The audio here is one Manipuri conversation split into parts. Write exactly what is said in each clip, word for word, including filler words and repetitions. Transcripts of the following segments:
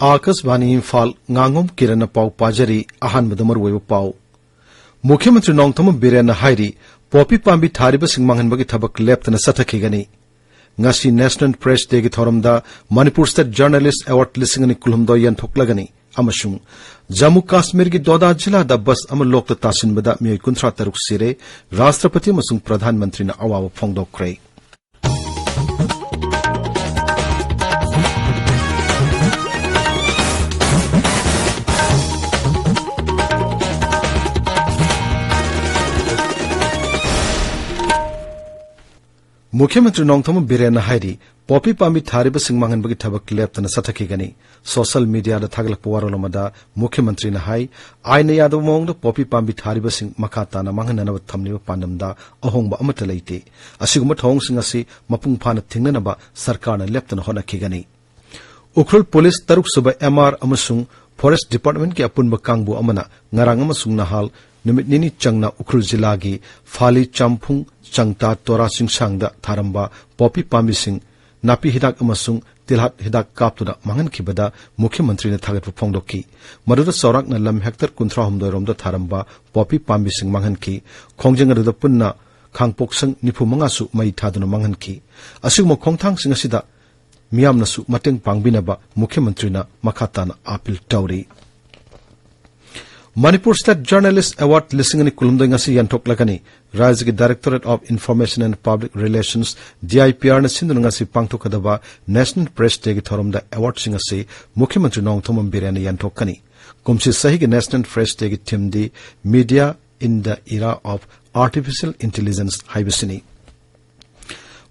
ꯑꯥꯀꯥꯁꯕꯥꯅꯤ ꯏꯝꯐꯥꯜ, ꯉꯥꯉꯣꯝ ꯀꯤꯔꯟꯅ ꯄꯥꯎ ꯄꯥꯖꯔꯤ꯫ ꯑꯍꯥꯟꯕꯗ ꯃꯔꯨꯑꯣꯏꯕ ꯄꯥꯎ꯫ ꯃꯨꯈ꯭ꯌ ꯃꯟꯇ꯭ꯔꯤ ꯅꯣꯡꯊꯣꯝꯕꯝ ꯕꯤꯔꯦꯟꯅ ꯍꯥꯏꯔꯤ, ꯄꯣꯄꯤ ꯄꯥꯝꯕꯤ ꯊꯥꯔꯤꯕꯁꯤꯡ ꯃꯥꯡꯍꯟꯕꯒꯤ ꯊꯕꯛ ꯂꯦꯞꯇꯅ ꯆꯠꯊꯈꯤꯒꯅꯤ꯫ ꯉꯁꯤ National Press Dayꯒꯤ ꯊꯧꯔꯝꯗ Manipur State Journalist Award ꯂꯤꯁꯤꯡ ꯑꯅꯤ ꯀꯨꯟꯍꯨꯝꯗꯣꯏ ꯌꯦꯟꯊꯣꯛꯂꯒꯅꯤ꯫ ꯑꯃꯁꯨꯡ ꯖꯝꯃꯨ ꯀꯥꯁꯃꯤꯔꯒꯤ ꯗꯣꯗꯥ ꯖꯤꯂꯥꯗ ꯕꯁ ꯑꯃ ꯂꯣꯛꯇ ꯇꯥꯁꯤꯟꯕꯗ ꯃꯤꯑꯣꯏ ꯀꯨꯟꯊ꯭ꯔꯥ ꯇꯔꯨꯛ ꯁꯤꯔꯦ꯫ ꯔꯥꯁꯇ꯭ꯔꯄꯇꯤ ꯑꯃꯁꯨꯡ ꯄ꯭ꯔꯙꯥꯟ ꯃꯟꯇ꯭ꯔꯤꯅ ꯑꯋꯥꯕ ꯐꯣꯡꯗꯣꯛꯈ꯭ꯔꯦ꯫ ꯃꯨꯈ꯭ꯌ ꯃꯟꯇ꯭ꯔꯤ ꯅꯣꯡꯊꯣꯝꯕꯝ ꯕꯤꯔꯦꯟꯅ ꯍꯥꯏꯔꯤ, ꯄꯣꯄꯤ ꯄꯥꯝꯕꯤ ꯊꯥꯔꯤꯕꯁꯤꯡ ꯃꯥꯡꯍꯟꯕꯒꯤ ꯊꯕꯛ ꯂꯦꯞꯇꯅ ꯆꯠꯊꯈꯤꯒꯅꯤ꯫ ꯁꯣꯁꯤꯌꯦꯜ ꯃꯤꯗꯤꯌꯥꯗ ꯊꯥꯒꯠꯂꯛꯄ ꯋꯥꯔꯣꯜ ꯑꯃꯗ ꯃꯨꯈ꯭ꯌ ꯃꯟꯇ꯭ꯔꯤꯅ ꯍꯥꯏ, ꯑꯥꯏꯟꯅ ꯌꯥꯗꯕ ꯃꯑꯣꯡꯗ ꯄꯣꯄꯤ ꯄꯥꯝꯕꯤ ꯊꯥꯔꯤꯕꯁꯤꯡ ꯃꯈꯥ ꯇꯥꯅ ꯃꯥꯡꯍꯟꯅꯅꯕ ꯊꯝꯂꯤꯕ ꯄꯥꯟꯗꯝꯗ ꯑꯍꯣꯡꯕ ꯑꯃꯠꯇ ꯂꯩꯇꯦ꯫ ꯑꯁꯤꯒꯨꯝꯕ ꯊꯧꯑꯣꯡꯁꯤꯡ ꯑꯁꯤ ꯃꯄꯨꯡ ꯐꯥꯅ ꯊꯤꯡꯅꯅꯕ ꯁꯔꯀꯥꯔꯅ ꯂꯦꯞꯇꯅ ꯍꯣꯠꯅꯈꯤꯒꯅꯤ꯫ ꯎꯈ꯭ꯔꯨꯜ ꯄꯨꯂꯤꯁ ꯇꯔꯨꯛꯁꯨꯕ ꯑꯦꯝ ꯑꯥꯔ ꯑꯃꯁꯨꯡ ꯐꯣꯔꯦꯁ ꯗꯤꯄꯥꯔꯠꯃꯦꯟꯠꯀꯤ ꯑꯄꯨꯟꯕ ꯀꯥꯡꯕꯨ ꯑꯃꯅ ꯉꯔꯥꯡ ꯑꯃꯁꯨꯡ ꯅꯍꯥꯜ ꯅꯨꯃꯤꯠ ꯅꯤꯅꯤ ꯆꯪꯅ ꯎꯈ꯭ꯔꯨꯜ ꯖꯤꯂꯥꯒꯤ ꯐꯥꯂꯤ ꯆꯥꯝꯐꯨꯡ ꯆꯪꯇꯥ ꯇꯣꯔꯥ ꯆꯤꯡꯁꯥꯡꯗ ꯊꯥꯔꯝꯕ ꯄꯣꯄꯤ ꯄꯥꯝꯕꯤꯁꯤꯡ ꯅꯥꯄꯤ ꯍꯤꯗꯥꯛ ꯑꯃꯁꯨꯡ ꯇꯤꯜꯍꯥꯠ ꯍꯤꯗꯥꯛ ꯀꯥꯞꯇꯨꯅ ꯃꯥꯡꯍꯟꯈꯤꯕꯗ ꯃꯨꯈ꯭ꯌ ꯃꯟꯇ꯭ꯔꯤꯅ ꯊꯥꯒꯠꯄ ꯐꯣꯡꯗꯣꯛꯈꯤ꯫ ꯃꯗꯨꯗ ꯆꯥꯎꯔꯥꯛꯅ ꯂꯝ ꯍꯦꯛꯇꯔ ꯀꯨꯟꯊ꯭ꯔꯥꯍꯨꯝꯗꯣꯏ ꯔꯣꯝꯗ ꯊꯥꯔꯝꯕ ꯄꯣꯄꯤ ꯄꯥꯝꯕꯤꯁꯤꯡ ꯃꯥꯡꯍꯟꯈꯤ꯫ ꯈꯣꯡꯖꯪ ꯑꯗꯨꯗ ꯄꯨꯟꯅ ꯈꯥꯡꯄꯣꯛꯁꯪ ꯅꯤꯐꯨ ꯃꯉꯥꯁꯨ ꯃꯩ ꯊꯥꯗꯨꯅ ꯃꯥꯡꯍꯟꯈꯤ꯫ ꯑꯁꯤꯒꯨꯝꯕ ꯈꯣꯡꯊꯥꯡꯁꯤꯡ ꯑꯁꯤꯗ ꯃꯤꯌꯥꯝꯅꯁꯨ ꯃꯇꯦꯡ ꯄꯥꯡꯕꯤꯅꯕ ꯃꯨꯈ꯭ꯌ ꯃꯟꯇ꯭ꯔꯤꯅ ꯃꯈꯥ ꯇꯥꯅ ꯑꯥꯄꯤꯜ ꯇꯧꯔꯤ꯫ Manipur State Journalist Award ꯂꯤꯁꯤꯡ ꯑꯅꯤ ꯀꯨꯟꯍꯨꯝꯗꯣꯏ ꯉꯁꯤ ꯌꯦꯟꯊꯣꯛꯂꯒꯅꯤ꯫ ꯔꯥꯖ꯭ꯌꯒꯤ Directorate of Information and Public Relations, D I P R ꯅ ꯁꯤꯟꯗꯨꯅ ꯉꯁꯤ ꯄꯥꯡꯊꯣꯛꯀꯗꯕ National Press Dayꯒꯤ ꯊꯧꯔꯝꯗ ꯑꯦꯋꯥꯔꯗꯁꯤꯡ ꯑꯁꯤ ꯃꯨꯈ꯭ꯌ ꯃꯟꯇ꯭ꯔꯤ ꯅꯣꯡꯊꯣꯝꯕꯝ ꯕꯤꯔꯦꯟꯅ ꯌꯦꯟꯊꯣꯛꯀꯅꯤ꯫ ꯀꯨꯝꯁꯤ ꯆꯍꯤꯒꯤ National Press Dayꯒꯤ themeꯗꯤ Media in the Era of Artificial Intelligence ꯍꯥꯏꯕꯁꯤꯅꯤ꯫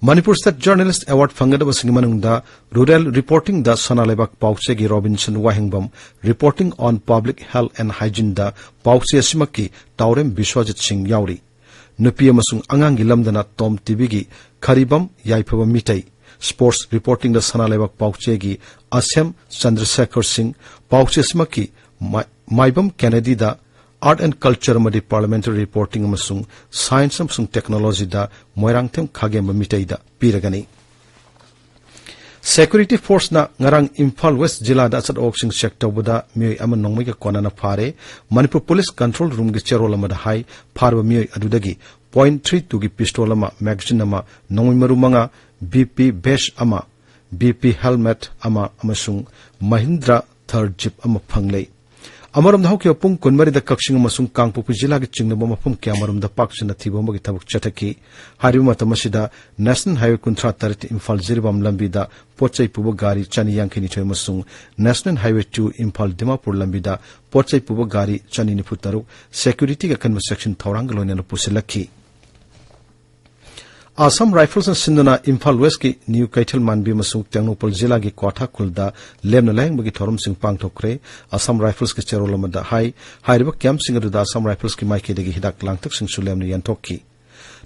Manipur State Journalist Award ꯐꯪꯒꯗꯕꯁꯤꯡꯒꯤ ꯃꯅꯨꯡꯗ Rural Reportingꯗ ꯁꯅꯥ ꯂꯩꯕꯥꯛ ꯄꯥꯎꯆꯦꯒꯤ ꯔꯣꯕꯤꯟꯁꯟ ꯋꯥꯍꯦꯡꯕꯝ, Reporting on Public Health and Hygieneꯗ ꯄꯥꯎꯆꯦ ꯑꯁꯤꯃꯛꯀꯤ ꯇꯥꯎꯔꯦꯝ ꯕꯤꯁ꯭ꯋꯖꯤꯠ ꯁꯤꯡ ꯌꯥꯎꯔꯤ꯫ ꯅꯨꯄꯤ ꯑꯃꯁꯨꯡ ꯑꯉꯥꯡꯒꯤ ꯂꯝꯗꯅ ꯇꯣꯝ ꯇꯤꯚꯤꯒꯤ ꯈꯔꯤꯕꯝ ꯌꯥꯏꯐꯕ ꯃꯤꯇꯩ, Sports Reportingꯗ ꯁꯅꯥ ꯂꯩꯕꯥꯛ ꯄꯥꯎꯆꯦꯒꯤ ꯑꯁꯦꯝ ꯆꯟꯗ꯭ꯔꯁꯦꯈꯔ ꯁꯤꯡ, ꯄꯥꯎꯆꯦ ꯑꯁꯤꯃꯛꯀꯤ ꯃꯥꯏ-, ꯃꯥꯏꯕꯝ ꯀꯦꯅꯦꯗꯤꯗ Art and Culture ꯑꯃꯗꯤ Parliamentary Reporting ꯑꯃꯁꯨꯡ Science ꯑꯃꯁꯨꯡ Technologyꯗ ꯃꯣꯏꯔꯥꯡꯊꯦꯝ ꯈꯥꯒꯦꯝꯕ ꯃꯤꯇꯩꯗ ꯄꯤꯔꯒꯅꯤ꯫ Security Force ꯅ ꯉꯔꯥꯡ ꯏꯝꯐꯥꯜ ꯋꯦꯁ ꯖꯤꯂꯥꯗ ꯑꯆꯠ ꯑꯋꯣꯛꯁꯤꯡ ꯆꯦꯛ ꯇꯧꯕꯗ ꯃꯤꯑꯣꯏ ꯑꯃ ꯅꯣꯡꯃꯩꯒ ꯀꯣꯟꯅꯅ ꯐꯥꯔꯦ꯫ ꯃꯅꯤꯄꯨꯔ ꯄꯨꯂꯤꯁ ꯀꯟꯇ꯭ꯔꯣꯜ ꯔꯨꯝꯒꯤ ꯆꯦꯔꯣꯜ ꯑꯃꯗ ꯍꯥꯏ, ꯐꯥꯔꯕ ꯃꯤꯑꯣꯏ ꯑꯗꯨꯗꯒꯤ ꯄꯣꯏꯟꯠ ꯊ꯭ꯔꯤ ꯇꯨꯒꯤ ꯄꯤꯁꯇꯣꯜ ꯑꯃ, ꯃꯦꯒꯥꯖꯤꯟ ꯑꯃ, ꯅꯣꯡꯃꯩ ꯃꯔꯨ ꯃꯉꯥ, ꯕꯤ ꯄꯤ ꯚꯦꯁ ꯑꯃ, ꯕꯤ ꯄꯤ ꯍꯦꯜꯃꯦꯠ ꯑꯃ ꯑꯃꯁꯨꯡ ꯃꯍꯤꯟꯗ꯭ꯔ ꯊꯔ ꯖꯤꯞ ꯑꯃ ꯐꯪꯂꯦ꯫ ꯑꯃꯔꯣꯝꯗ, ꯍꯧꯈꯤꯕ ꯄꯨꯡ ꯀꯨꯟꯃꯔꯤꯗ ꯀꯛꯆꯤꯡ ꯑꯃꯁꯨꯡ ꯀꯥꯡꯄꯣꯛꯄꯤ ꯖꯤꯂꯥꯒꯤ ꯆꯤꯡꯅꯕ ꯃꯐꯝ ꯀꯌꯥꯃꯔꯨꯝꯗ ꯄꯥꯛ ꯁꯟꯅ ꯊꯤꯕ ꯍꯨꯝꯕꯒꯤ ꯊꯕꯛ ꯆꯠꯊꯈꯤ꯫ ꯍꯥꯏꯔꯤꯕ ꯃꯇꯝ ꯑꯁꯤꯗ ꯅꯦꯁꯅꯦꯜ ꯍꯥꯏꯋꯦ ꯀꯨꯟꯊ꯭ꯔꯥ ꯇꯔꯦꯠ ꯏꯝꯐꯥꯜ ꯖꯤꯔꯤꯕꯥꯝ ꯂꯝꯕꯤꯗ ꯄꯣꯠ ꯆꯩ ꯄꯨꯕ ꯒꯥꯔꯤ ꯆꯅꯤ ꯌꯥꯡꯈꯩ ꯅꯤꯊꯣꯏ ꯑꯃꯁꯨꯡ national highway two Imphal Dimapur ꯂꯝꯕꯤꯗ ꯄꯣꯠ ꯆꯩ ꯄꯨꯕ ꯒꯥꯔꯤ ꯆꯅꯤ ꯅꯤꯐꯨ ꯇꯔꯨꯛ ꯁꯦꯀ꯭ꯌꯨꯔꯤꯇꯤꯒꯤ ꯑꯀꯟꯕ ꯆꯦꯛꯁꯤꯟ ꯊꯧꯔꯥꯡꯒ ꯂꯣꯏꯅꯅ ꯄꯨꯁꯤꯜꯂꯛꯈꯤ꯫ ꯑꯁꯥꯝ ꯔꯥꯏꯐꯜꯁꯅ ꯁꯤꯟꯗꯨꯅ ꯏꯝꯐꯥꯜ ꯋꯦꯁꯀꯤ ꯅ꯭ꯌꯨ ꯀꯩꯊꯦꯜ ꯃꯥꯟꯕꯤ ꯑꯃꯁꯨꯡ ꯇꯦꯡꯅꯧꯄꯜ ꯖꯤꯂꯥꯒꯤ ꯀ꯭ꯋꯥꯊꯥ ꯈꯨꯜꯗ ꯂꯦꯝꯅ ꯂꯥꯌꯦꯡꯕꯒꯤ ꯊꯧꯔꯝꯁꯤꯡ ꯄꯥꯡꯊꯣꯛꯈ꯭ꯔꯦ꯫ ꯑꯁꯥꯝ ꯔꯥꯏꯐꯜꯁꯀꯤ ꯆꯦꯔꯣꯜ ꯑꯃꯗ ꯍꯥꯏ, ꯍꯥꯏꯔꯤꯕ ꯀꯦꯝꯞꯁꯤꯡ ꯑꯗꯨꯗ ꯑꯁꯥꯝ ꯔꯥꯏꯐꯜꯁꯀꯤ ꯃꯥꯏꯀꯩꯗꯒꯤ ꯍꯤꯗꯥꯛ ꯂꯥꯡꯊꯛꯁꯤꯡꯁꯨ ꯂꯦꯝꯅ ꯌꯦꯟꯊꯣꯛꯈꯤ꯫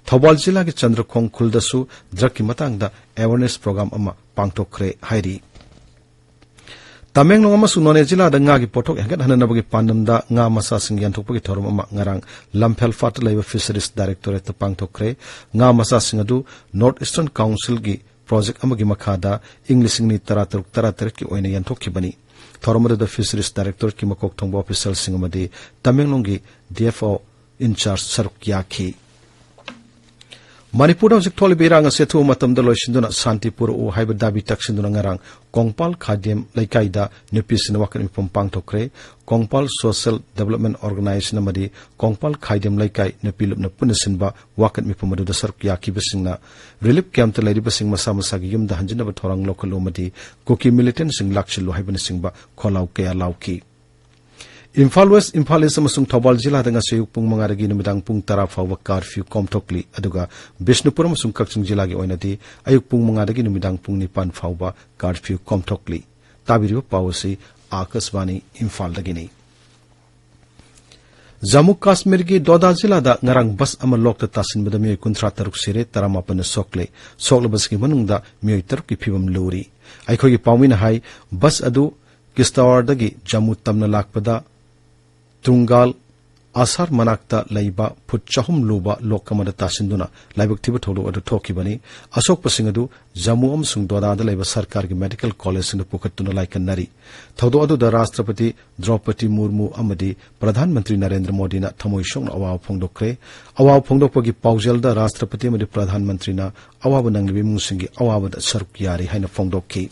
ꯊꯧꯕꯥꯜ ꯖꯤꯂꯥꯒꯤ ꯆꯟꯗ꯭ꯔꯈꯣꯡ ꯈꯨꯜꯗꯁꯨ ꯗ꯭ꯔꯒꯀꯤ ꯃꯇꯥꯡꯗ ꯑꯦꯋꯦꯔꯅꯦꯁ ꯄ꯭ꯔꯣꯒ꯭ꯔꯥꯝ ꯑꯃ ꯄꯥꯡꯊꯣꯛꯈ꯭ꯔꯦ ꯍꯥꯏꯔꯤ꯫ ꯇꯃꯦꯡꯂꯣꯡ ꯑꯃꯁꯨꯡ ꯅꯣꯅꯦ ꯖꯤꯂꯥꯗ ꯉꯥꯒꯤ ꯄꯣꯠꯊꯣꯛ ꯍꯦꯟꯒꯠꯍꯟꯅꯕꯒꯤ ꯄꯥꯟꯗꯝꯗ ꯉꯥ ꯃꯆꯥꯁꯤꯡ ꯌꯦꯟꯊꯣꯛꯄꯒꯤ ꯊꯧꯔꯝ ꯑꯃ ꯉꯔꯥꯡ ꯂꯝꯐꯦꯜ ꯐꯥꯠꯇ ꯂꯩꯕ ꯐꯤꯁꯔꯤꯁ ꯗꯥꯏꯔꯦꯛꯇꯣꯔꯦꯠꯇ ꯄꯥꯡꯊꯣꯛꯈ꯭ꯔꯦ꯫ ꯉꯥ ꯃꯆꯥꯁꯤꯡ ꯑꯗꯨ ꯅꯣꯔꯠ ꯏꯁꯇꯔꯟ ꯀꯥꯎꯟꯁꯤꯜꯒꯤ ꯄ꯭ꯔꯣꯖꯦꯛ ꯑꯃꯒꯤ ꯃꯈꯥꯗ ꯏꯪ ꯂꯤꯁꯤꯡ ꯑꯅꯤ ꯇꯔꯥꯇꯔꯨꯛ ꯇꯔꯥꯇꯔꯦꯠꯀꯤ ꯑꯣꯏꯅ ꯌꯦꯟꯊꯣꯛꯈꯤꯕꯅꯤ꯫ ꯊꯧꯔꯝ ꯑꯗꯨꯗ ꯐꯤꯁꯔꯤꯁ ꯗꯥꯏꯔꯦꯛꯇꯣꯔꯦꯠꯀꯤ ꯃꯀꯣꯛ ꯊꯣꯡꯕ ꯑꯣꯐꯤꯁꯔꯁꯤꯡ ꯑꯃꯗꯤ ꯇꯃꯦꯡꯂꯣꯡꯒꯤ ꯗꯤ ꯑꯦꯐ ꯑꯣ ꯏꯟꯆꯥꯔꯖ ꯁꯔꯨꯛ ꯌꯥꯈꯤ꯫ ꯃꯅꯤꯄꯨꯔꯗ ꯍꯧꯖꯤꯛ ꯊꯣꯛꯂꯤꯕ ꯏꯔꯥꯡ ꯑꯁꯤ ꯑꯊꯨꯕ ꯃꯇꯝꯗ ꯂꯣꯏꯁꯤꯟꯗꯨꯅ ꯁꯥꯟꯇꯤ ꯄꯨꯔꯛꯎ ꯍꯥꯏꯕ ꯗꯥꯕꯤ ꯇꯛꯁꯤꯟꯗꯨꯅ ꯉꯔꯥꯡ ꯀꯣꯡꯄꯥꯜ ꯈꯥꯏꯗꯦꯝ ꯂꯩꯀꯥꯏꯗ ꯅꯨꯄꯤꯁꯤꯡꯅ ꯋꯥꯀꯠ ꯃꯤꯐꯝ ꯄꯥꯡꯊꯣꯛꯈ꯭ꯔꯦ꯫ ꯀꯣꯡꯄꯥꯜ ꯁꯣꯁꯤꯌꯦꯜ ꯗꯤꯕꯦꯂꯞꯃꯦꯟ ꯑꯣꯔꯒꯅꯥꯏꯖꯦꯁꯟ ꯑꯃꯗꯤ ꯀꯣꯡꯄꯥꯜ ꯈꯥꯏꯗꯦꯝ ꯂꯩꯀꯥꯏ ꯅꯨꯄꯤ ꯂꯨꯞꯅ ꯄꯨꯟꯅ ꯁꯤꯟꯕ ꯋꯥꯀꯠ ꯃꯤꯐꯝ ꯑꯗꯨꯗ ꯁꯔꯨꯛ ꯌꯥꯈꯤꯕꯁꯤꯡꯅ ꯔꯤꯂꯤꯐ ꯀꯦꯝꯞꯇ ꯂꯩꯔꯤꯕꯁꯤꯡ ꯃꯁꯥ ꯃꯁꯥꯒꯤ ꯌꯨꯝꯗ ꯍꯟꯖꯤꯟꯅꯕ ꯊꯧꯔꯥꯡ ꯂꯧꯈꯠꯂꯨ ꯑꯃꯗꯤ ꯀꯨꯀꯤ ꯃꯤꯂꯤꯇꯦꯟꯠꯁꯤꯡ ꯂꯥꯛꯁꯤꯜꯂꯨ ꯍꯥꯏꯕꯅꯆꯤꯡꯕ ꯈꯣꯜꯂꯥꯎ ꯀꯌꯥ ꯂꯥꯎꯈꯤ꯫ ꯏꯝꯐꯥꯜ ꯋꯦꯁ, ꯏꯝꯐꯥꯜ ꯏꯁ ꯑꯃꯁꯨꯡ ꯊꯧꯕꯥꯜ ꯖꯤꯂꯥꯗ ꯉꯁꯤ ꯑꯌꯨꯛ ꯄꯨꯡ ꯃꯉꯥꯗꯒꯤ ꯅꯨꯃꯤꯗꯥꯡ ꯄꯨꯡ ꯇꯔꯥ ꯐꯥꯎꯕ ꯀꯥꯔꯐ꯭ꯌꯨ ꯀꯣꯝꯊꯣꯛꯂꯤ, ꯑꯗꯨꯒ ꯕꯤꯁꯅꯨꯄꯨꯔ ꯑꯃꯁꯨꯡ ꯀꯛꯆꯤꯡ ꯖꯤꯂꯥꯒꯤ ꯑꯣꯏꯅꯗꯤ ꯑꯌꯨꯛ ꯄꯨꯡ ꯃꯉꯥꯗꯒꯤ ꯅꯨꯃꯤꯗꯥꯡ ꯄꯨꯡ ꯅꯤꯄꯥꯟ ꯐꯥꯎꯕ ꯀꯥꯔꯐ꯭ꯌꯨ ꯀꯣꯝꯊꯣꯛꯂꯤ꯫ ꯇꯥꯕꯤꯔꯤꯕ ꯄꯥꯎ ꯑꯁꯤ ꯑꯥꯀꯥꯁꯕꯥꯅꯤ ꯏꯝꯐꯥꯜꯗꯒꯤꯅꯤ꯫ ꯖꯝꯃꯨ ꯀꯥꯁꯃꯤꯔꯒꯤ ꯗꯣꯗꯥ ꯖꯤꯂꯥꯗ ꯉꯔꯥꯡ ꯕꯁ ꯑꯃ ꯂꯣꯛꯇ ꯇꯥꯁꯤꯟꯕꯗ ꯃꯤꯑꯣꯏ ꯀꯨꯟꯊ꯭ꯔꯥ ꯇꯔꯨꯛ ꯁꯤꯔꯦ, ꯇꯔꯥꯃꯥꯄꯟꯅ ꯁꯣꯛꯂꯦ꯫ ꯁꯣꯛꯂꯕꯁꯤꯡꯒꯤ ꯃꯅꯨꯡꯗ ꯃꯤꯑꯣꯏ ꯇꯔꯨꯛꯀꯤ ꯐꯤꯕꯝ ꯂꯨꯔꯤ꯫ ꯑꯩꯈꯣꯏꯒꯤ ꯄꯥꯎꯃꯤꯅ ꯍꯥꯏ, ꯕꯁ ꯑꯗꯨ ꯀꯤꯁꯇꯋꯥꯔꯗꯒꯤ ꯖꯝꯃꯨ ꯇꯝꯅ ꯂꯥꯛꯄꯗ ꯇ꯭ꯔꯨꯡꯒꯥꯜ ꯑꯁꯥꯔ ꯃꯅꯥꯛꯇ ꯂꯩꯕ ꯐꯨꯠ ꯆꯍꯨꯝ ꯂꯨꯕ ꯂꯣꯛ ꯑꯃꯗ ꯇꯥꯁꯤꯟꯗꯨꯅ ꯂꯥꯏꯕꯛ ꯊꯤꯕ ꯊꯧꯗꯣꯛ ꯑꯗꯨ ꯊꯣꯛꯈꯤꯕꯅꯤ꯫ ꯑꯁꯣꯛꯄꯁꯤꯡ ꯑꯗꯨ ꯖꯝꯃꯨ ꯑꯃꯁꯨꯡ ꯗꯣꯗꯥꯗ ꯂꯩꯕ ꯁꯔꯀꯥꯔꯒꯤ ꯃꯦꯗꯤꯀꯦꯜ ꯀꯣꯂꯦꯖꯁꯤꯡꯗ ꯄꯨꯈꯠꯇꯨꯅ ꯂꯥꯏꯀꯠꯅꯔꯤ꯫ ꯊꯧꯗꯣꯛ ꯑꯗꯨꯗ ꯔꯥꯁꯇ꯭ꯔꯄꯇꯤ ꯗ꯭ꯔꯧꯄꯗꯤ ꯃꯨꯔꯃꯨ ꯑꯃꯗꯤ ꯄ꯭ꯔꯙꯥꯟ ꯃꯟꯇ꯭ꯔꯤ ꯅꯔꯦꯟꯗ꯭ꯔ ꯃꯣꯗꯤꯅ ꯊꯃꯣꯏ ꯁꯣꯛꯅ ꯑꯋꯥꯕ ꯐꯣꯡꯗꯣꯛꯈ꯭ꯔꯦ꯫ ꯑꯋꯥꯕ ꯐꯣꯡꯗꯣꯛꯄꯒꯤ ꯄꯥꯎꯖꯦꯜꯗ ꯔꯥꯁꯇ꯭ꯔꯄꯇꯤ ꯑꯃꯗꯤ ꯄ꯭ꯔꯙꯥꯟ ꯃꯟꯇ꯭ꯔꯤꯅ ꯑꯋꯥꯕ ꯅꯪꯂꯤꯕ ꯏꯃꯨꯡꯁꯤꯡꯒꯤ ꯑꯋꯥꯕꯗ ꯁꯔꯨꯛ ꯌꯥꯔꯤ ꯍꯥꯏꯅ ꯐꯣꯡꯗꯣꯛꯈꯤ꯫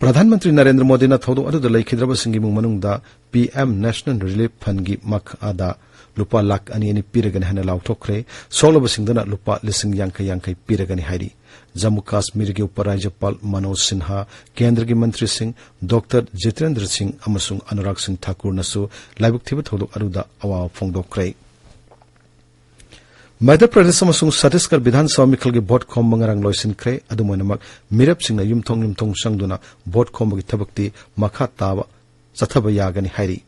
ꯄ꯭ꯔꯙꯥꯟ ꯃꯟꯇ꯭ꯔꯤ ꯅꯔꯦꯟꯗ꯭ꯔ ꯃꯣꯗꯤꯅ ꯊꯧꯗꯣꯛ ꯑꯗꯨꯗ ꯂꯩꯈꯤꯗ꯭ꯔꯕꯁꯤꯡꯒꯤ ꯏꯃꯨꯡ ꯃꯅꯨꯡꯗ ꯄꯤ ꯑꯦꯝ ꯅꯦꯁꯅꯦꯜ ꯔꯤꯂꯤꯐ ꯐꯟꯒꯤ ꯃꯈꯥꯗ ꯂꯨꯄꯥ ꯂꯥꯈ ꯑꯅꯤ ꯑꯅꯤ ꯄꯤꯔꯒꯅꯤ ꯍꯥꯏꯅ ꯂꯥꯎꯊꯣꯛꯈ꯭ꯔꯦ꯫ ꯁꯣꯛꯂꯕꯁꯤꯡꯗꯨꯅ ꯂꯨꯄꯥ ꯂꯤꯁꯤꯡ ꯌꯥꯡꯈꯩ ꯌꯥꯡꯈꯩ ꯄꯤꯔꯒꯅꯤ ꯍꯥꯏꯔꯤ꯫ ꯖꯝꯃꯨ ꯀꯥꯁꯃꯤꯔꯒꯤ ꯎꯄꯔꯥꯖ꯭ꯌꯄꯥꯜ ꯃꯅꯣꯖ ꯁꯤꯟꯍꯥ, ꯀꯦꯟꯗ꯭ꯔꯒꯤ ꯃꯟꯇ꯭ꯔꯤꯁꯤꯡ ꯗꯣꯛꯇꯔ ꯖꯤꯇꯦꯟꯗ꯭ꯔ ꯁꯤꯡ ꯑꯃꯁꯨꯡ ꯑꯅꯨꯔꯥꯒ ꯁꯤꯡ ꯊꯥꯀꯨꯔꯅꯁꯨ ꯂꯥꯏꯕꯛ ꯊꯤꯕ ꯊꯧꯗꯣꯛ ꯑꯗꯨꯗ ꯑꯋꯥꯕ ꯐꯣꯡꯗꯣꯛꯈ꯭ꯔꯦ꯫ ꯃꯙ꯭ꯌ ꯄ꯭ꯔꯗꯦꯁ ꯑꯃꯁꯨꯡ ꯁꯠꯇꯤꯁꯒꯔ ꯕꯤꯙꯥꯟ ꯁꯚꯥ ꯃꯤꯈꯜꯒꯤ ꯚꯣꯠ ꯈꯣꯝꯕ ꯉꯔꯥꯡ ꯂꯣꯏꯁꯤꯟꯈ꯭ꯔꯦ꯫ ꯑꯗꯨꯝ ꯑꯣꯏꯅꯃꯛ, ꯃꯤꯔꯦꯞꯁꯤꯡꯅ ꯌꯨꯝꯊꯣꯡ ꯌꯨꯝꯊꯣꯡ ꯆꯪꯗꯨꯅ ꯚꯣꯠ ꯈꯣꯝꯕꯒꯤ ꯊꯕꯛꯇꯤ ꯃꯈꯥ ꯇꯥꯕ ꯆꯠꯊꯕ ꯌꯥꯒꯅꯤ ꯍꯥꯏꯔꯤ꯫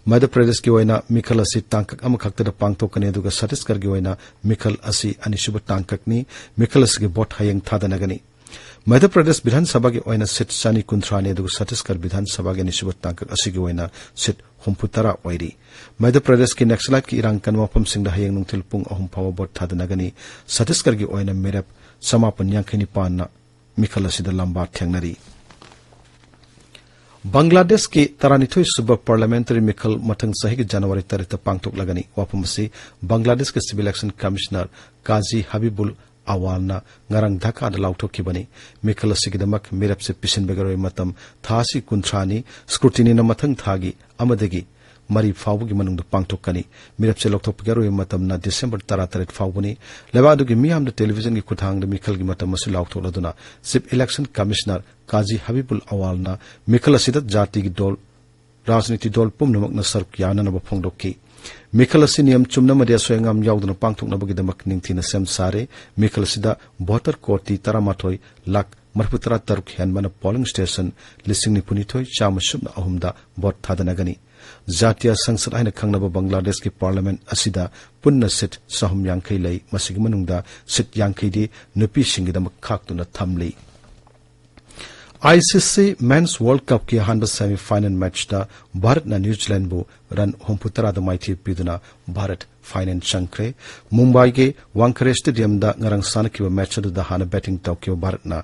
ꯃꯙ꯭ꯌ ꯄ꯭ꯔꯗꯦꯁꯀꯤ ꯑꯣꯏꯅ ꯃꯤꯈꯜ ꯑꯁꯤ ꯇꯥꯡꯀꯛ ꯑꯃꯈꯛꯇꯗ ꯄꯥꯡꯊꯣꯛꯀꯅꯤ, ꯑꯗꯨꯒ ꯁꯠꯇꯤꯁꯒꯔꯒꯤ ꯑꯣꯏꯅ ꯃꯤꯈꯜ ꯑꯁꯤ ꯑꯅꯤꯁꯨꯕ ꯇꯥꯡꯀꯛꯅꯤ꯫ ꯃꯤꯈꯜ ꯑꯁꯤꯒꯤ ꯚꯣꯠ ꯍꯌꯦꯡ ꯊꯥꯗꯅꯒꯅꯤ꯫ ꯃꯙ꯭ꯌ ꯄ꯭ꯔꯗꯦꯁ ꯕꯤꯙꯥꯟ ꯁꯚꯥꯒꯤ ꯑꯣꯏꯅ ꯁꯤꯠ ꯆꯅꯤ ꯀꯨꯟꯊ꯭ꯔꯥꯅꯤ, ꯑꯗꯨꯒ ꯁꯠꯇꯤꯁꯒꯔ ꯕꯤꯙꯥꯟ ꯁꯚꯥꯒꯤ ꯑꯅꯤꯁꯨꯕ ꯇꯥꯡꯀꯛ ꯑꯁꯤꯒꯤ ꯑꯣꯏꯅ ꯁꯤꯠ ꯍꯨꯝꯐꯨ ꯇꯔꯥ ꯑꯣꯏꯔꯤ꯫ ꯃꯙ꯭ꯌ ꯄ꯭ꯔꯗꯦꯁꯀꯤ ꯅꯛꯁꯂꯥꯏꯠꯀꯤ ꯏꯔꯥꯡ ꯀꯟꯕ ꯃꯐꯝꯁꯤꯡꯗ ꯍꯌꯦꯡ ꯅꯨꯡꯊꯤꯜ ꯄꯨꯡ ꯑꯍꯨꯝ ꯐꯥꯎꯕ ꯚꯣꯠ ꯊꯥꯗꯅꯒꯅꯤ꯫ ꯁꯠꯇꯤꯁꯒꯔꯒꯤ ꯑꯣꯏꯅ ꯃꯤꯔꯦꯞ ꯆꯃꯥꯄꯟ ꯌꯥꯡꯈꯩ ꯅꯤꯄꯥꯟꯅ ꯃꯤꯈꯜ ꯑꯁꯤꯗ ꯂꯝꯕꯥ ꯊꯦꯡꯅꯔꯤ꯫ ꯕꯪꯒ꯭ꯂꯥꯗꯦꯁꯀꯤ ꯇꯔꯥꯅꯤꯊꯣꯏ ꯁꯨꯕ ꯄꯥꯔꯂꯤꯌꯥꯃꯦꯟꯇꯔꯤ ꯃꯤꯈꯜ ꯃꯊꯪ ꯆꯍꯤꯒꯤ ꯖꯅꯋꯥꯔꯤ ꯇꯔꯦꯠꯇ ꯄꯥꯡꯊꯣꯛꯂꯒꯅꯤ꯫ ꯋꯥꯐꯝ ꯑꯁꯤ ꯕꯪꯒ꯭ꯂꯥꯗꯦꯁꯀꯤ ꯁꯤꯚꯤꯜ ꯑꯦꯛꯁꯟ ꯀꯃꯤꯁꯅꯔ ꯀꯥꯖꯤ ꯍꯕꯤꯕꯨꯜ ꯑꯋꯥꯜꯅ ꯉꯔꯥꯡ ꯙꯥꯀꯥꯗ ꯂꯥꯎꯊꯣꯛꯈꯤꯕꯅꯤ꯫ ꯃꯤꯈꯜ ꯑꯁꯤꯒꯤꯗꯃꯛ ꯃꯤꯔꯦꯞꯁꯦ ꯄꯤꯁꯤꯟꯕꯒꯤ ꯑꯔꯣꯏꯕ ꯃꯇꯝ ꯊꯥ ꯑꯁꯤ ꯀꯨꯟꯊ꯭ꯔꯥꯅꯤ꯫ ꯁ꯭ꯀ꯭ꯔꯨꯇꯤꯅꯤꯅ ꯃꯊꯪ ꯊꯥꯒꯤ ꯑꯃꯗꯒꯤ ꯃꯔꯤ ꯐꯥꯎꯕꯒꯤ ꯃꯅꯨꯡꯗ ꯄꯥꯡꯊꯣꯛꯀꯅꯤ꯫ ꯃꯤꯔꯦꯞꯁꯦ ꯂꯧꯊꯣꯛꯄꯒꯤ ꯑꯔꯣꯏꯕ ꯃꯇꯝꯅ ꯗꯤꯁꯦꯝꯕꯔ ꯇꯔꯥꯇꯔꯦꯠ ꯐꯥꯎꯕꯅꯤ꯫ ꯂꯩꯕꯥꯛ ꯑꯗꯨꯒꯤ ꯃꯤꯌꯥꯝꯗ ꯇꯦꯂꯤꯚꯤꯖꯟꯒꯤ ꯈꯨꯠꯊꯥꯡꯗ ꯃꯤꯈꯜꯒꯤ ꯃꯇꯝ ꯑꯁꯤ ꯂꯥꯎꯊꯣꯛꯂꯗꯨꯅ ꯆꯤꯐ ꯏꯂꯦꯛꯁꯟ ꯀꯃꯤꯁꯅꯔ ꯀꯥꯖꯤ ꯍꯕꯤꯕꯨꯜ ꯑꯋꯥꯜꯅ ꯃꯤꯈꯜ ꯑꯁꯤꯗ ꯖꯥꯇꯤꯒꯤ ꯗꯣꯜ, ꯔꯥꯖꯅꯤꯇꯤ ꯗꯣꯜ ꯄꯨꯝꯅꯃꯛꯅ ꯁꯔꯨꯛ ꯌꯥꯅꯅꯕ ꯐꯣꯡꯗꯣꯛꯈꯤ꯫ ꯃꯤꯈꯜ ꯑꯁꯤ ꯅꯤꯌꯝ ꯆꯨꯝꯅ ꯑꯃꯗꯤ ꯑꯁꯣꯏ ꯑꯉꯥꯝ ꯌꯥꯎꯗꯅ ꯄꯥꯡꯊꯣꯛꯅꯕꯒꯤꯗꯃꯛ ꯅꯤꯡꯊꯤꯅ ꯁꯦꯝ ꯁꯥꯔꯦ꯫ ꯃꯤꯈꯜ ꯑꯁꯤꯗ ꯚꯣꯇꯔ ꯀꯣꯇꯤ ꯇꯔꯥꯃꯥꯊꯣꯏ ꯂꯥꯈ ꯃꯔꯤꯐꯨꯇꯔꯥ ꯇꯔꯨꯛ ꯍꯦꯟꯕꯅ ꯄꯣꯂꯤꯡ ꯁ꯭ꯇꯦꯁꯟ ꯂꯤꯁꯤꯡ ꯅꯤꯐꯨꯅꯤꯊꯣꯏ ꯆꯥꯝꯃ ꯁꯨꯞꯅ ꯑꯍꯨꯝꯗ ꯚꯣꯠ ꯊꯥꯗꯅꯒꯅꯤ꯫ ꯖꯥꯇꯤꯌ ꯁꯪꯁꯗ ꯍꯥꯏꯅ ꯈꯪꯅꯕ ꯕꯪꯒ꯭ꯂꯥꯗꯦꯁꯀꯤ ꯄꯥꯔꯂꯤꯌꯥꯃꯦꯟꯠ ꯑꯁꯤꯗ ꯄꯨꯟꯅ ꯁꯤꯠ ꯆꯍꯨꯝ ꯌꯥꯡꯈꯩ ꯂꯩ꯫ ꯃꯁꯤꯒꯤ ꯃꯅꯨꯡꯗ ꯁꯤꯠ ꯌꯥꯡꯈꯩꯗꯤ ꯅꯨꯄꯤꯁꯤꯡꯒꯤꯗꯃꯛ ꯈꯥꯛꯇꯨꯅ ꯊꯝꯂꯤ꯫ ꯑꯥꯏ ꯁꯤ ꯁꯤ Men's World Cupꯀꯤ ꯑꯍꯥꯟꯕ semi final matchꯇ ꯚꯥꯔꯠꯅ ꯅ꯭ꯌꯨ ꯖꯤꯂꯦꯟꯕꯨ run ꯍꯨꯝꯐꯨ ꯇꯔꯥꯗ ꯃꯥꯏꯊꯤꯕ ꯄꯤꯗꯨꯅ ꯚꯥꯔꯠ final ꯆꯪꯈ꯭ꯔꯦ꯫ ꯃꯨꯝꯕꯥꯏꯒꯤ ꯋꯥꯡꯈꯔꯦ stadiumꯗ ꯉꯔꯥꯡ ꯁꯥꯟꯅꯈꯤꯕ match ꯑꯗꯨꯗ ꯍꯥꯟꯅ batting ꯇꯧꯈꯤꯕ ꯚꯥꯔꯠꯅ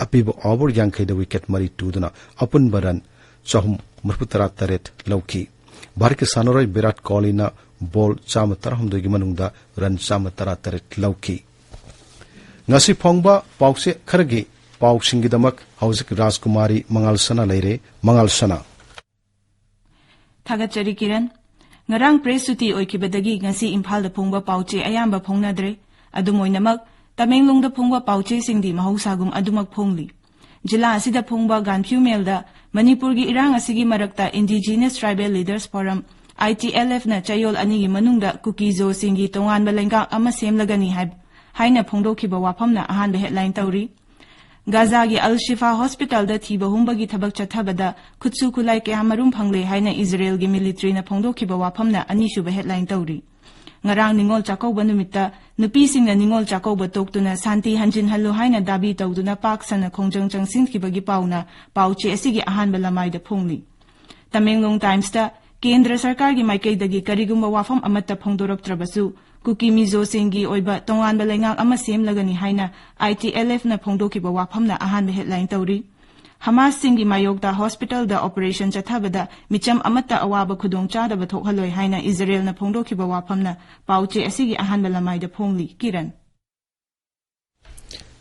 ꯑꯄꯤꯕ over ꯌꯥꯡꯈꯩꯗ wicket ꯃꯔꯤ ꯇꯨꯗꯨꯅ ꯑꯄꯨꯟꯕ run ꯆꯍꯨꯝ ꯃꯔꯤꯐꯨ ꯇꯔꯥ ꯇꯔꯦꯠ ꯂꯧꯈꯤ꯫ ꯚꯥꯔꯠꯀꯤ ꯁꯥꯟꯅꯔꯣꯏ ꯚꯤꯔꯥꯠ ꯀꯣꯍꯂꯤꯅ ball ꯆꯥꯝꯃ ꯇꯔꯥꯍꯨꯝꯗꯣꯏꯒꯤ ꯃꯅꯨꯡꯗ run ꯆꯥꯝꯃ ꯇꯔꯥ ꯇꯔꯦꯠ ꯂꯧꯈꯤ꯫ ꯉꯁꯤ ꯐꯣꯡꯕ ꯄꯥꯎꯆꯦ ꯈꯔꯒꯤ ꯄꯥꯎꯁꯤꯡꯒꯤꯗꯃꯛ ꯍꯧꯖꯤꯛ ꯔꯥꯖꯀꯨꯃꯥꯔꯤ ꯃꯉꯥꯜꯁꯅꯥ ꯂꯩꯔꯦ꯫ ꯃꯉꯥꯜꯁꯅꯥ꯫ ꯊꯥꯒꯠꯆꯔꯤ ꯀꯤꯔꯟ꯫ ꯉꯔꯥꯡ press ꯁꯨꯇꯤ ꯑꯣꯏꯈꯤꯕꯗꯒꯤ ꯉꯁꯤ ꯏꯝꯐꯥꯜꯗ ꯐꯣꯡꯕ ꯄꯥꯎꯆꯦ ꯑꯌꯥꯝꯕ ꯐꯣꯡꯅꯗ꯭ꯔꯦ꯫ ꯑꯗꯨꯝ ꯑꯣꯏꯅꯃꯛ, ꯇꯃꯦꯡꯂꯣꯡꯗ ꯐꯣꯡꯕ ꯄꯥꯎꯆꯦꯁꯤꯡꯗꯤ ꯃꯍꯧꯁꯥꯒꯨꯝ ꯑꯗꯨꯃꯛ ꯐꯣꯡꯂꯤ꯫ ꯖꯤꯂꯥ ꯑꯁꯤꯗ ꯐꯣꯡꯕ ꯒꯥꯟꯐ꯭ꯌꯨ ꯃꯦꯜꯗ ꯃꯅꯤꯄꯨꯔꯒꯤ ꯏꯔꯥꯡ ꯑꯁꯤꯒꯤ ꯃꯔꯛꯇ Indigenous Tribal Leaders Forum, ITLFꯅ ꯆꯌꯣꯜ ꯑꯅꯤꯒꯤ ꯃꯅꯨꯡꯗ ꯀꯨꯀꯤ-ꯖꯣꯁꯤꯡꯒꯤ ꯇꯣꯉꯥꯟꯕ ꯂꯩꯉꯥꯛ ꯑꯃ ꯁꯦꯝꯂꯒꯅꯤ ꯍꯥꯏꯕ, ꯍꯥꯏꯅ ꯐꯣꯡꯗꯣꯛꯈꯤꯕ ꯋꯥꯐꯝꯅ ꯑꯍꯥꯟꯕ headline ꯇꯧꯔꯤ꯫ ꯒꯥꯖꯥꯒꯤ ꯑꯜ ꯁꯤꯐꯥ ꯍꯣꯁꯄꯤꯇꯥꯜꯗ ꯊꯤꯕ ꯍꯨꯝꯕꯒꯤ ꯊꯕꯛ ꯆꯠꯊꯕꯗ ꯈꯨꯠꯁꯨ ꯈꯨꯠꯂꯥꯏ ꯀꯌꯥ ꯃꯔꯨꯝ ꯐꯪꯂꯦ ꯍꯥꯏꯅ ꯏꯖꯔꯦꯜꯒꯤ ꯃꯤꯂꯤꯇ꯭ꯔꯤꯅ ꯐꯣꯡꯗꯣꯛꯈꯤꯕ ꯋꯥꯐꯝꯅ ꯑꯅꯤꯁꯨꯕ headline ꯇꯧꯔꯤ꯫ ꯉꯔꯥꯡ ꯅꯤꯉꯣꯜ ꯆꯥꯛꯀꯧꯕ ꯅꯨꯃꯤꯠꯇ ꯅꯨꯄꯤꯁꯤꯡꯅ ꯅꯤꯉꯣꯜ ꯆꯥꯛꯀꯧꯕ ꯇꯣꯛꯇꯨꯅ ꯁꯥꯟꯇꯤ ꯍꯟꯖꯤꯟꯍꯜꯂꯨ ꯍꯥꯏꯅ ꯗꯥꯕꯤ ꯇꯧꯗꯨꯅ ꯄꯥꯛ ꯁꯟꯅ ꯈꯣꯡꯖꯪ ꯆꯪꯁꯤꯟꯈꯤꯕꯒꯤ ꯄꯥꯎꯅ ꯄꯥꯎꯆꯦ ꯑꯁꯤꯒꯤ ꯑꯍꯥꯟꯕ ꯂꯃꯥꯏꯗ ꯐꯣꯡꯂꯤ꯫ ꯇꯃꯦꯡꯂꯣꯡ ꯇꯥꯏꯝꯁꯇ ꯀꯦꯟꯗ꯭ꯔ ꯁꯔꯀꯥꯔꯒꯤ ꯃꯥꯏꯀꯩꯗꯒꯤ ꯀꯔꯤꯒꯨꯝꯕ ꯋꯥꯐꯝ ꯑꯃꯠꯇ ꯐꯣꯡꯗꯣꯔꯛꯇ꯭ꯔꯕꯁꯨ, ꯀꯨꯀꯤ ꯃꯤꯖꯣꯁꯤꯡꯒꯤ ꯑꯣꯏꯕ ꯇꯣꯉꯥꯟꯕ ꯂꯩꯉꯥꯛ ꯑꯃ ꯁꯦꯝꯂꯒꯅꯤ ꯍꯥꯏꯅ ITLFꯅ ꯐꯣꯡꯗꯣꯛꯈꯤꯕ ꯋꯥꯐꯝꯅ ꯑꯍꯥꯟꯕ headline ꯇꯧꯔꯤ꯫ ꯍꯃꯥꯁꯁꯤꯡꯒꯤ ꯃꯥꯌꯣꯛꯇ ꯍꯣꯁꯄꯤꯇꯥꯜꯗ operation ꯆꯠꯊꯕꯗ ꯃꯤꯆꯝ ꯑꯃꯠꯇ ꯑꯋꯥꯕ ꯈꯨꯗꯣꯡ ꯆꯥꯗꯕ ꯊꯣꯛꯍꯜꯂꯣꯏ ꯍꯥꯏꯅ ꯏꯖꯔꯦꯜꯅ ꯐꯣꯡꯗꯣꯛꯈꯤꯕ ꯋꯥꯐꯝꯅ ꯄꯥꯎꯆꯦ ꯑꯁꯤꯒꯤ ꯑꯍꯥꯟꯕ ꯂꯃꯥꯏꯗ ꯐꯣꯡꯂꯤ꯫ ꯀꯤꯔꯟ꯫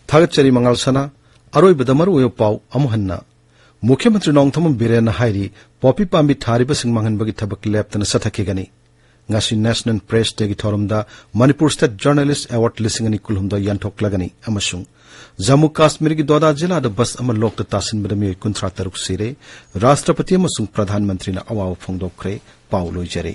ꯊꯥꯒꯠꯆꯔꯤ ꯃꯉꯥꯜꯁꯅꯥ꯫ ꯑꯔꯣꯏꯕꯗ ꯃꯔꯨꯑꯣꯏꯕ ꯄꯥꯎ ꯑꯃꯨꯛ ꯍꯟꯅ꯫ ꯃꯨꯈ꯭ꯌ ꯃꯟꯇ꯭ꯔꯤ ꯅꯣꯡꯊꯣꯝꯕꯝ ꯕꯤꯔꯦꯟꯅ ꯍꯥꯏꯔꯤ, ꯄꯣꯄꯤ ꯄꯥꯝꯕꯤ ꯊꯥꯔꯤꯕꯁꯤꯡ ꯃꯥꯡꯍꯟꯕꯒꯤ ꯊꯕꯛ ꯂꯦꯞꯇꯅ ꯆꯠꯊꯈꯤꯒꯅꯤ꯫ ꯉꯁꯤ National Press Dayꯒꯤ ꯊꯧꯔꯝꯗ Manipur State Journalist Award ꯂꯤꯁꯤꯡ ꯑꯅꯤ ꯀꯨꯟꯍꯨꯝꯗꯣꯏ ꯌꯥꯟꯊꯣꯛꯂꯒꯅꯤ ꯑꯃꯁꯨꯡ ꯖꯝꯃꯨ ꯀꯥꯁꯃꯤꯔꯒꯤ ꯗꯣꯗꯥ ꯖꯤꯂꯥꯗ bus ꯑꯃ ꯂꯣꯛꯇ ꯇꯥꯁꯤꯟꯕꯗ ꯃꯤꯑꯣꯏ ꯀꯨꯟꯊ꯭ꯔꯥ ꯇꯔꯨꯛ ꯁꯤꯔꯦ꯫ ꯔꯥꯁꯇ꯭ꯔꯄꯇꯤ ꯑꯃꯁꯨꯡ ꯄ꯭ꯔꯙꯥꯟ ꯃꯟꯇ꯭ꯔꯤꯅ ꯑꯋꯥꯕ ꯐꯣꯡꯗꯣꯛꯈ꯭ꯔꯦ꯫ ꯄꯥꯎ ꯂꯣꯏꯖꯔꯦ꯫